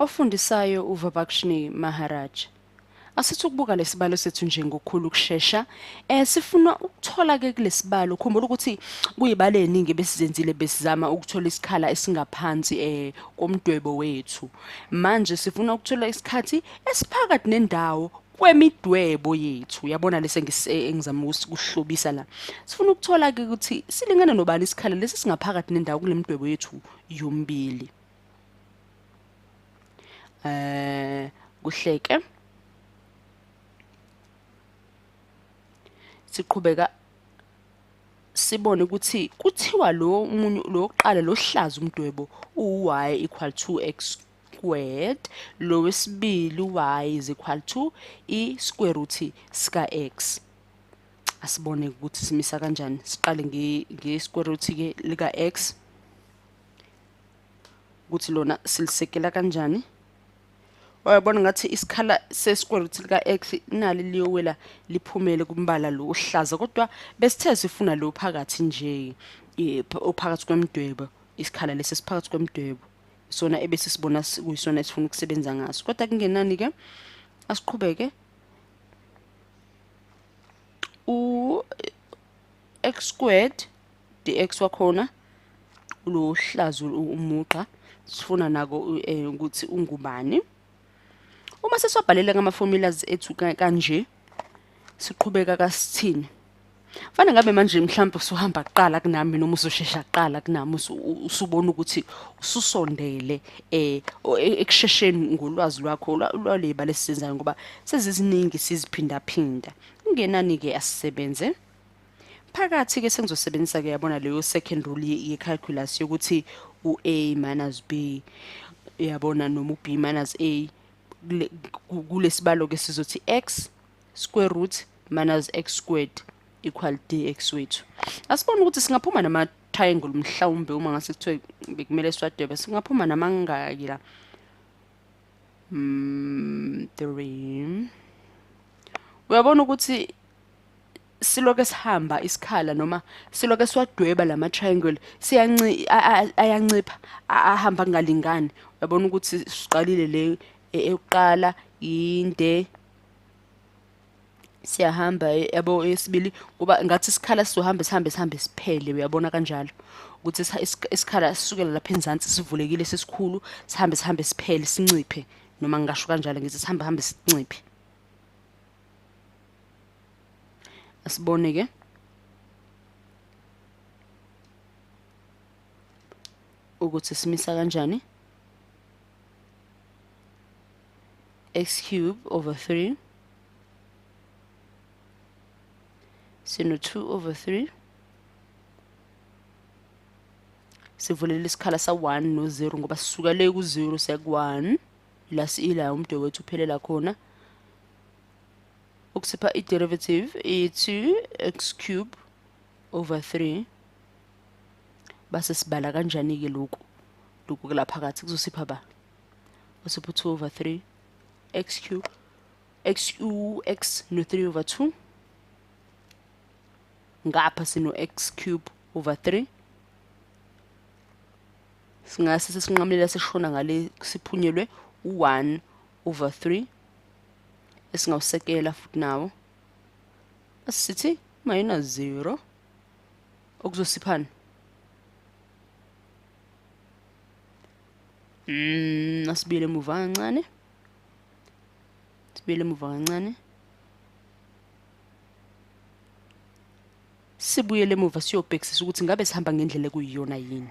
Ofundisayo uVabakshni Maharaj. Asithi ukubuka lesibalo sethu nje ngokukhulu ukushesha. Sifuna ukuthola ke kulesibalo, khumbula ukuthi kuyibalo eziningi besizenzile besizama ukuthola isikhala esingaphansi komdwebo wethu. Manje sifuna ukuthola isikhathi esiphakathi nendawo kwemidwebo yethu. Uyabona lesi engizama ukuhlobisa la. Sifuna ukuthola ke ukuthi silingana nobani isikhala lesi singaphakathi nendawo kule midwebo yethu yombili. Kuhleke siqhubeka sibone ukuthi kuthiwa lo munye lo wokuqala lo hlaza umdwebo u-y equal to x squared, lo wesibili u-y is equal to i-square root sika x. Asibone ukuthi simisa kanjani. Siqale nge-square root ke lika x ukuthi lona silisekela kanjani. Uyabona ngathi isikhala se-square root lika-x nali liyowela liphumele kumbala lo ohlaza, kodwa besithe sifuna lo phakathi nje, ophakathi kwemidwebo, isikhala lesi esiphakathi kwemidwebo isona ebese sibona kuyisona esifuna ukusebenza ngaso. Kodwa kungenani ke, asiqhubeke. U x squared dx wakhona ulohlaza umugqa, sifuna nako ukuthi ungubani. Uma sesiwabhalele ngama-formulas ethu kanje, siqhubeka kasithini? Fanele ngabe manje mhlawumbe usuhamba kuqala kunami noma uzoshesha kuqala kunami, usubona ukuthi ususondele ekushesheni ngolwazi lwakho lwaleba lesisenzayo, ngoba seziziningi siziphindaphinda. Kungenani-ke asisebenze. Phakathi ke sengizosebenzisa ke yabona leyo second rule ye-calculus yokuthi u-a minus b, uyabona, noma u-b minus a. Kulesibalo ke sizothi x square root minus x squared equal dx wethu. Asibone ukuthi singaphuma nama triangle mhlawumbe, uma ngase kuthiwe bekumele siwadwebe, singaphuma namangaki la. 3. Uyabona ukuthi siloke sihamba isikhala noma siloke siwadweba lama triangle, siyanci ayancipha, ahamba kungalingani. Uyabona ukuthi siqalile le eyokuqala yinde, siyahamba yabo eyesibili, kuba ngathi isikhala sizohamba sihambe sihambe siphele. Uyabona kanjalo ukuthi isikhala sisukela lapha enzansi sivulekile sesikhulu, sihambe sihambe siphele, sinciphe, noma ngingasho kanjalo ngithi sihambe hambe sinciphe. Asibone ke ukuthi simisa kanjani. X cube over 3 sino 2 over 3, sivulela isikhala sa-1 no-0 ngoba sisuka le ku-0 siya ku-1, la ila umdwebo wethu uphelela khona. Ukusipha i-derivative i-2 x cube over 3. Base sibala kanjani-ke lokhu lokhu kula phakathi kuzosipha ba usipha 2 over 3 x cube x u x no 3 over 2, ngapha sino x cube over 3. Singase sesinqamulela sishona ngale, siphunyelwe u-1 over 3 esingawusekela futhi nawo, asithi minus 0, okuzosiphani? Asibuyele emuva kancane, sibuyele emuva kancane, sibuyele emuva siyobhekisisa ukuthi ngabe sihamba ngendlela ekuyiyona yini.